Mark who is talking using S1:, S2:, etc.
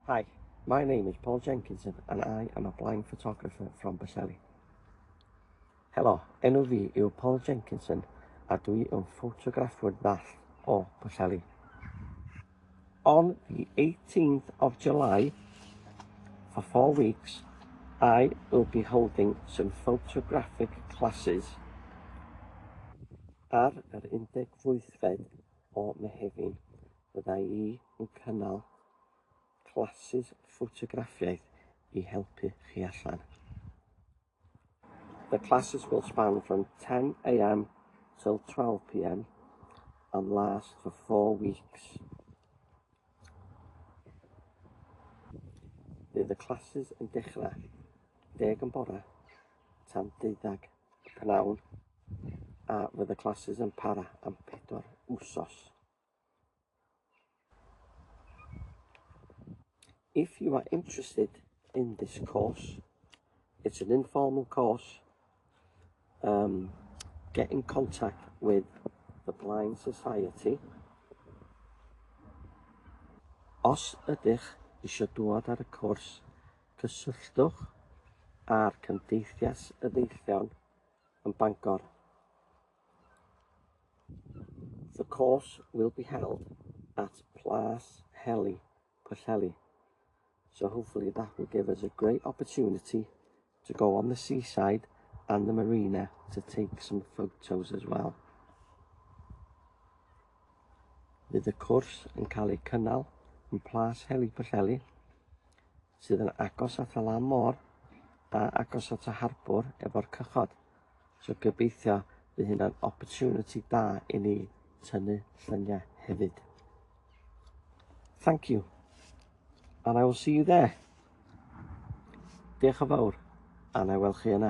S1: Hi, my name is Paul Jenkinson and I am a blind photographer from Pwllheli. Helo, enw fi yw Paul Jenkinson a dwi yn ffotograffwr ddall o Pwllheli. On the 18th of July, for 4 weeks, I will be holding some photographic classes. Ar yr 18fed o Mehefin, fydda i yn cynnal classes ffotograffiaeth i helpu chi allan. The classes will span from 10 a.m. till 12 p.m. and last for 4 weeks. Bydd y classes yn dechrau 10 yn bore tan 12 y pnawn a fydd y classes yn para am 4 wsos. If you are interested in this course, it's an informal course, get in contact with the Blind Society. Os ydych eisiau dŵad ar y cwrs, cysylltwch â'r Cymdeithas y Deillion yn Bangor. The course will be held at Plas Heli, Pwllheli. So hopefully that will give us a great opportunity to go on the seaside and the marina to take some photos as well. Fydd y cwrs yn cael ei cynnal yn Plas Heli Pwllheli, sydd yn agos at y lan môr a agos at y harbwr efo'r cychod. So gobeithio fydd hynna'n opportunity da i ni tynnu lluniau hefyd. Thank you. And I will see you there. Diolch yn fawr, a na i weld chi yna.